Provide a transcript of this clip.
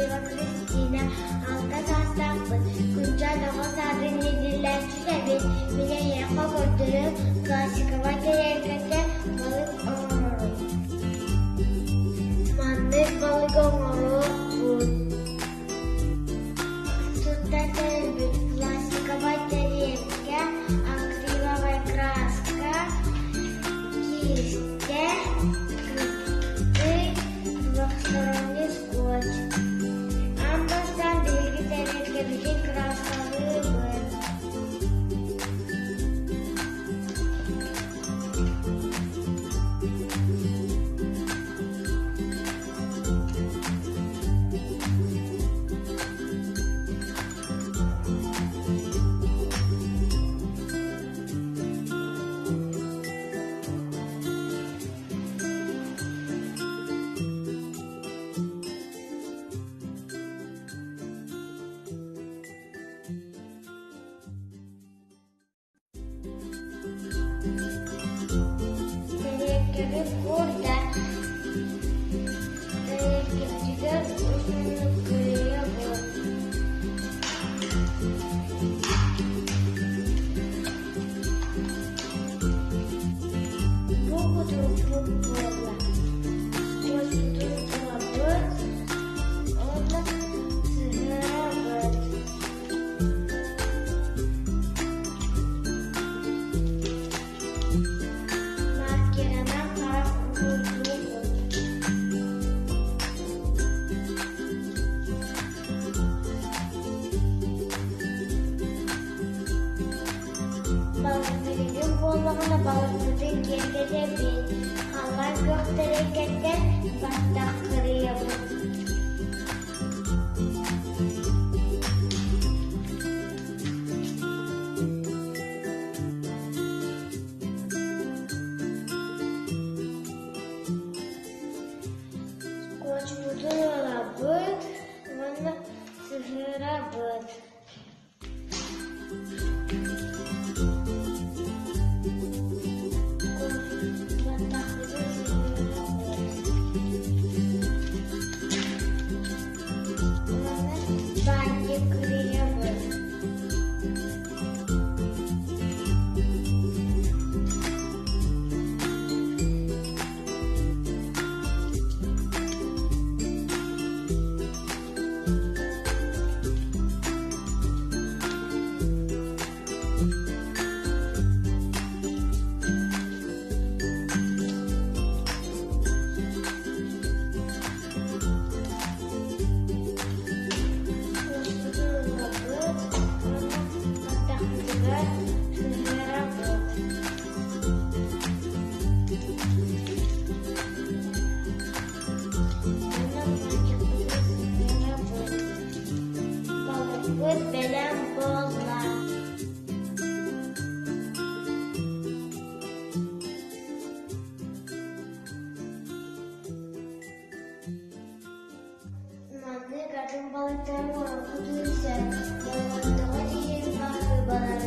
Васильева Кристина, алта саастаахпын, Күнчээн оҕо саадын иитиллээччитэбин. Мин эйиэхэ көрдөрүм пластиковай тэриэлкэтэ балык оҥорорун. Маннык балык оҥоруохпут. Туттар тэрилбит пластиковай тэриэлкэ, акриловай краска, киистэ, кыптый, двухсторонний скотч. Аан бастаан биһиги тэриэлкэбитин кырааскалыыбыт. Тэриэлкэбит куурда, тэриэлкэбитигэр уһуннук кырыйабыт. Бу кутурукпут буолла. Скотчпутун ылабыт уонна сыһыарабыт. Маркеранан харах уһуйдуубут. Балыктыыргын буоллаҕына балыкпытын киэргэтэбит, халлаан күөхтэригэр баттах кырыйабыт. Скотчпутун ылабыт уонна сыһыарабыт. Баттахпытын сыһыарабыт. Уонна бантик кырыйабыт. Куоспутун ылабыт уонна баттахпытыгар сыһыарабыт. Уонна бантикпытын сыһыарабыт. Балыкпыт бэлэм буолла. Маннык атын балыктары оҥороргутун сөп. Болҕомтоҕут иһин баһыыбалар.